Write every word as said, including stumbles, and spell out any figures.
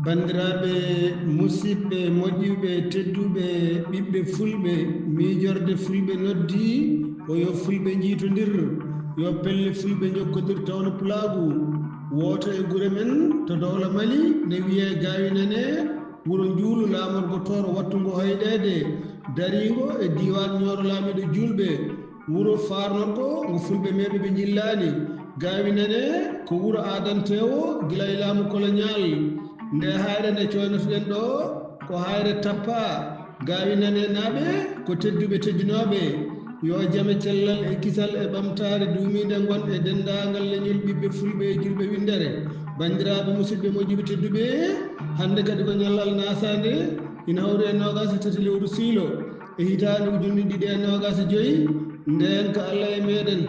Banndiraaɓe musidɓe moƴƴuɓe tedduɓe, ɓiɓɓe fulɓe, miijorde fulɓe noddii ko yo fulɓe njiitondir, yo pelle fulɓe njokkondir tawno pulaagu. Wooto e gure men to Dowla Mali ne wiyee Gaawi Nane, wuro Njuulu, laamorgo Tooro, wattungo hoyɗeede, dariingo e diiwaan Ñooro laamiiɗo juulɓe. Wuro faarnorgo ngo fulɓe meeɓe ɓe njillaani. Gaawi Nane ko wuro aadanteewo gila e laamu koloñaal. Nde haayre nde cooynotoɗen ɗo ko haayre tappaa. Gaawi Nane naaɓe ko tedduɓe teddinooɓe. Yo jam e cellal e kisal e ɓamtaare duumiinde ngon e denndaangal leñol ɓiɓɓe fulɓe e juulɓe winndere. Banndiraaɓe musidɓe moƴƴuɓe tedduɓe, hannde kadi ko ñallal naasaande, ina hawri e noogaas e tati lewru siilo e hitaande ujunere ɗiɗi e noogaas e joy. Ndeen ko Allah e meeɗen.